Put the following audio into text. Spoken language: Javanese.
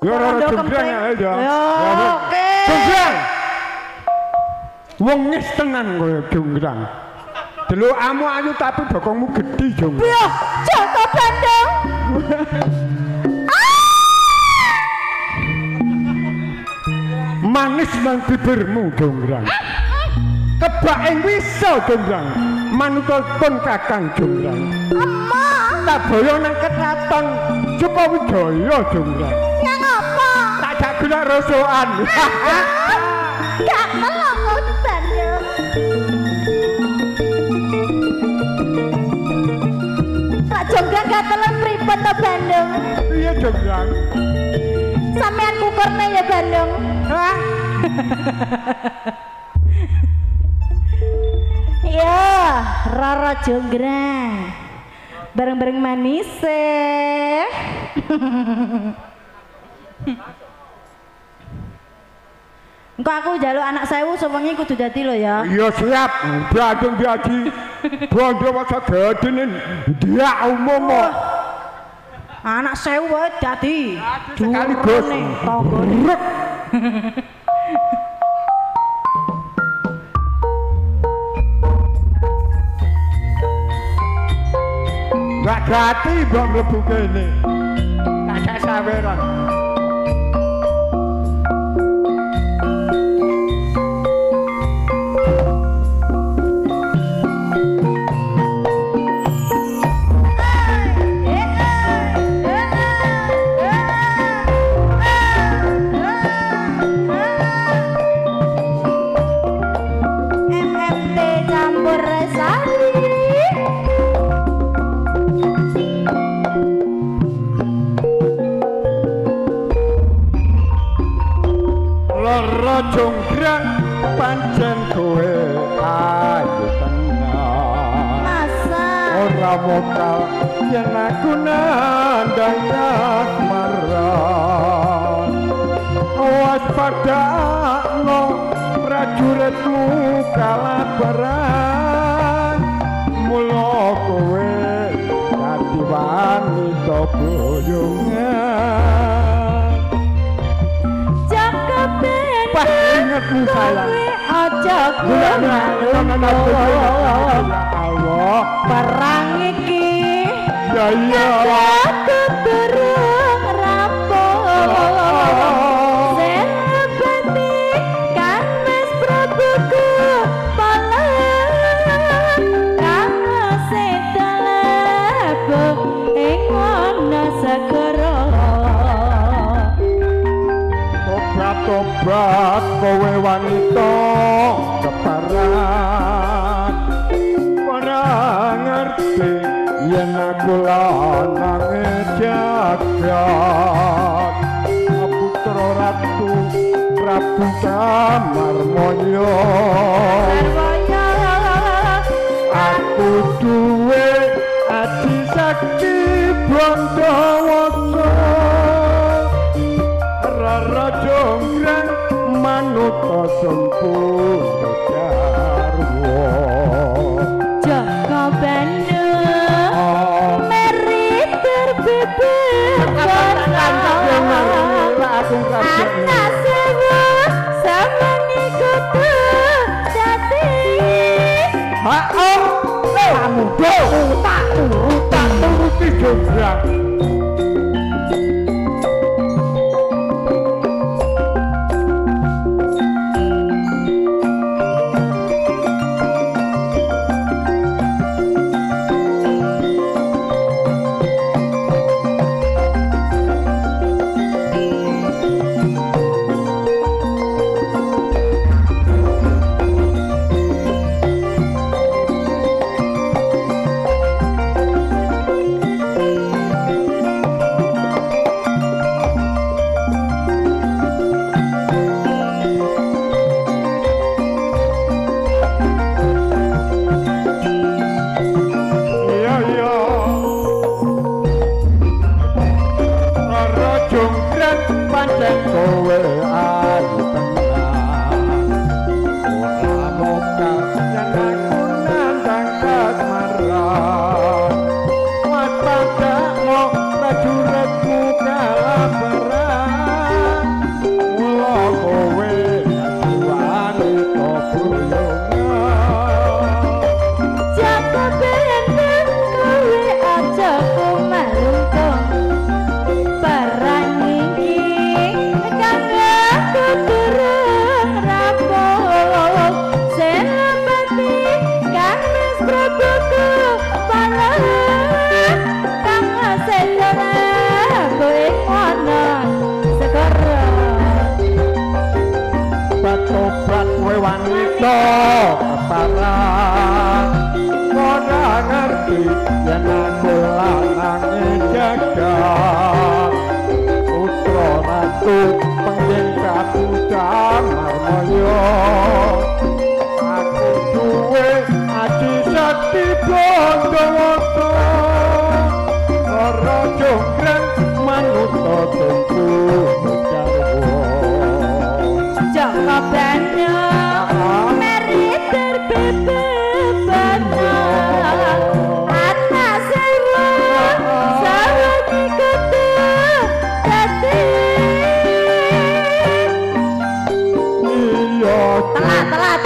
Yo Roro Jonggrang ya. Yo oke. Jonggrang. Wengis tenan kowe Jonggrang. Delokamu ayu tapi bokongmu gedhi Jonggrang. Piye? Joko Bandung. Manis nang bibirmu Jonggrang. Kebak ing wisa Jonggrang. Manut pun Kakang Jonggrang. Emma. Tak boyo nang ketraton Sukawijaya Jonggrang. Nang apa? Tak jak golek rosokan. Gak melongo Bandung. Pak Jonggrang gatelen pripun to Bandung? Piye Jonggrang? Sampeyan kukurne ya Bandung. Hah? Ya, Roro Jonggrang. Bareng-bareng manis. Engko aku njaluk anak sewu sewengi kudu dadi lho ya. Iya siap. Bandung diaji. Bondo wasa gedene ndak umum. Anak sewu wae dadi. Sekaligus tanggane. Gak gati mbok mlebu kene. Tak saweran. MMT campur sari. Roro Jonggrang pancen kowe ayu tenan. Masa ora mokal yen aku nandang kasmaran. Waspadakno prajuritmu kalabaran. Mula kowe dadi wanita boyongan. Joko Wah, ingetmu sayang. Kowe aja Allah. Perang iki Ya iya. aku durung rampung. Senopati kan Mas Prabuku Palang kang sedalebu ing Wanasagara. Tobat kowe wanita keparat. Ora ngerti yen aku lanange jagat. Putra Ratu Prabu Kamarmaya. Aku duwe aji sakti Bondowasa. Roro Jonggrang manuta sempurna garwa. Joko Bandung meri terbebas. Anak sewu sewengi kudu dadi. Ha-oh, kamu tak turuti Jonggrang. Boyongan. Jaka Bandung kowe aja kumalungkung. Perang iki kang aku durung rampung. Senopati Kang Mas Prabuku palah kang seda kowe ana segara. Tobat kowe wanita keparang, ora ngerti yen aku lanange jagat. Putra ratu pengging Prabu Damarmaya, aku duwe aji sakti Bandawata. Ora jonggrang manuta tumpu garwa. Jaka Bandung meri terbebebana. Anak sewu sawengi kudu dadi. Iya. Telat telat.